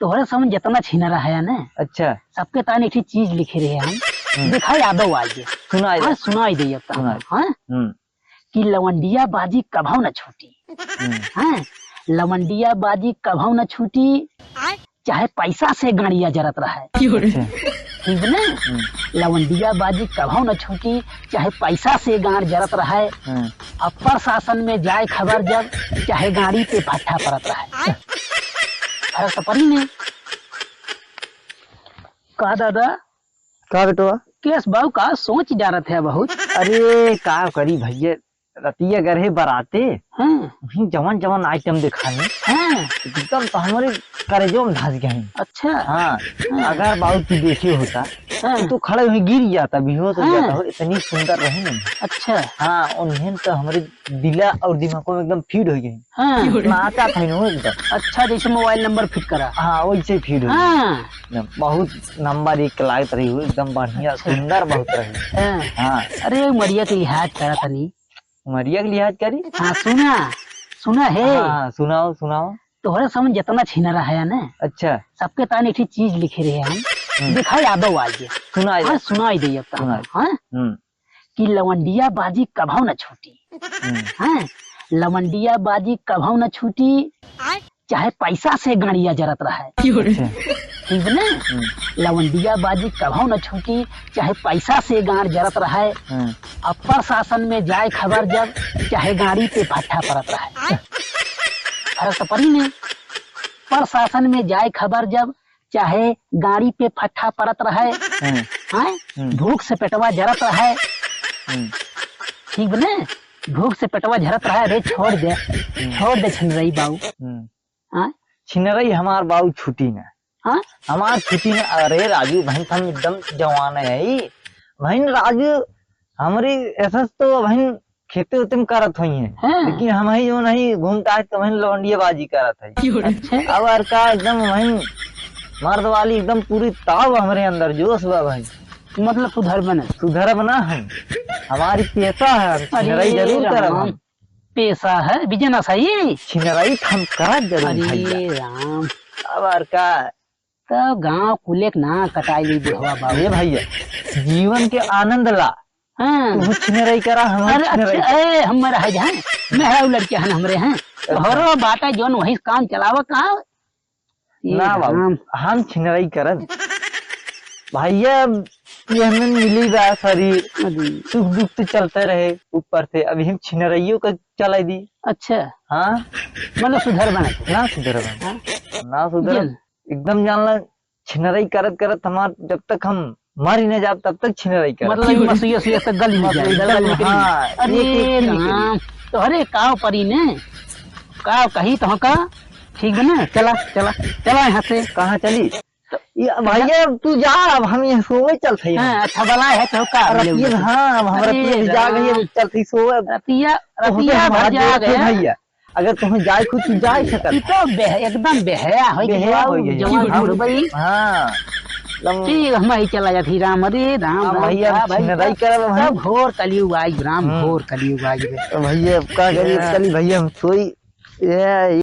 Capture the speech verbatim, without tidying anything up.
तोहरे समझ जितना छिनरा है ना, अच्छा। सबके तान एक ठे चीज लिखे रहे हम। हम्म। देखा यादव आज। सुनाई हाँ, दे। सुनाई दे अब तो। सुनाई। हाँ? हम्म। कि लवंडिया बाजी कभौ न छूटी। हम्म। हाँ? लवंडिया बाजी कभौ न छूटी। आय। चाहे पैसा से गाड़िया जरत रहे। अच्छा। ठीक बा ना? हम्म। लवंडिया बाजी कभौ न छूटी, चाहे पैसा से गाड़ जरत रहे। हम्म। अब प्रशासन में जाए खबर जब, चाहे गाड़ी पे फट्ठा परत रहे। फर्क तो पड़ी नहीं। का दादा? का बेटवा? केस बाऊ का सोच डारत है बहुत। अरे का करी भैया, रतिया गरहे बराते, हाँ। वहीं जवन जवन आइटम दिखाने, हाँ। एकदम तो हमरे करेजो में धस गए। अच्छा। हाँ, हाँ। अगर बाबू तू देखे होता, हाँ। तो तू खड़े हुए गिर जाता, बेहोश हो हाँ। जाता हो, इतनी सुंदर रही नहीं। अच्छा। हाँ, उन्हें तो हमरे दिला और दिमागों में एकदम फिट हो गई। हाँ। नाचा था इन्हों एकदम। अच्छा, जैसे मोबाइल नंबर फिट करा। हाँ, वैसे फिट हो गई। हाँ। एकदम बहुत नंबर एक लागत रही हो, एकदम बढ़िया, अच्छा। सुंदर बहुत रही। हाँ। हाँ। अरे, उमरिया के लिहाज करा तनी। उमरिया के लिहाज करी? हाँ, सुना, सुना है। हाँ, हाँ, सुनाओ, सुनाओ। तोहरे समझ जितना छिनरा है ना, अच्छा। सबके तान एक ठे चीज लिखे रहे हम। हम्म। देखा यादव आज। सुनाई हाँ, दे। सुनाई दे अब तो। सुनाई। हाँ? हम्म। कि लवंडिया बाजी कभौ न छूटी। हम्म। हाँ? लवंडिया बाजी कभौ न छूटी। आय। चाहे पैसा से गाड़िया जरत रहे। अच्छा। ठीक बा ना? हम्म। लवंडिया बाजी कभौ न छूटी, चाहे पैसा से गाड़ जरत रहे। हम्म। अब प्रशासन में जाए खबर जब, चाहे गाड़ी पे फट्ठा परत रहे। फर्क तो पड़ी नहीं। प्रशासन में जाए खबर जब, चाहे गाड़ी पे फट्ठा परत रहे। हम्म। हैं? हम्म। भूख से पेटवा जरत रहे। हम्म। ठीक बा ना? भूख से पेटवा झरत रहे, अरे छोड़ दे, हम्म। छोड़ दे छिनरई बाऊ। हम्म। हाँ? छिनरई हमार बाऊ छुटी ना। हाँ? हमार छुटी ना। अरे राजू, बहिन हम एकदम जवान है। बहिन राजू, हमरी एसस तो बहिन खेते उते में करत होई हैं। हाँ। लेकिन हम ही जो नहीं घूमता है तो बहिन लौंडिया बाजी करत है। अच्छा। अब और का एकदम बहिन मर्द वाली एकदम पूरी ताव हमरे अंदर जोश बा भाई। मतलब सुधर बने। सुधर बना हम। हमारी पेशा है, हम अरे छिनरई जरूर करब राम। हम। पेशा है, business है ये। छिनरई त हम करब जरूर अरे भैया। राम। अब और का? तब गाँव कुले के ना कटाई ली बुढ़वा बाबू। ए भैया, जीवन के आनंद ला। हाँ। तू छिनरई करा, हम अरे छिनरई अच्छा, करा। ए, हम रह जाए। मेहरारू लड़के हन हमरे हैं। अच्छा। घरो बाटा जौन वही काम चलावा का। ए ना बाबू, राम। हम छिनरई करब। भैया, अब ये हमें मिली बा शरीर, अरे। सुख दुख तो चलते रहे ऊपर से, अभी हम छिनरइयो का चलाई दी। अच्छा। हाँ। मतलब सुधर बना। ना सुधर बना। हाँ। ना सुधर। जिन। एकदम जान ला, छिनरई करत करत हमार, जब तक हम मर ही ना जाब, तब तक छिनरई करब। मतलब कि मसुइया सुइया तक गल ही मसुइया जाए, गल गल ही हाँ, जाए। अरे एक एक छील के। राम, तो अरे काव परी ने, काव कही तो का, ठीक बा ना, चला, चला, चला यहाँ से। कहाँ चली? तो ये भैया, अब तू जा, अब हम यहाँ सोवे चलत हई। हाँ, अच्छा, बला है तो का अब मिले रतिया, उनसे? हाँ, अब हम अरे रतिया भी जाग गई, अब राम। चलत हई सोवे। रतिया, तो होते रतिया हम भर हाथ जाग जोड़त हई गया। भैया। अगर तुहें जाए खुद तू जाए सकत ई है। तो बेह-, एकदम बेहया होइ गई बेहया बा, होइ गई। जवान हाँ। बूढ़ बई। हाँ। लम- ठीक, हम ही चला जात ही, राम, अरे राम, हाँ, राम, भैया, का भाई, छिनराई का, करब हम। सब घोर कलयुग आई, राम, हम्म। घोर कलयुग आई बे। तो भैया, का करी, या। चली भैया, हम सोई। ये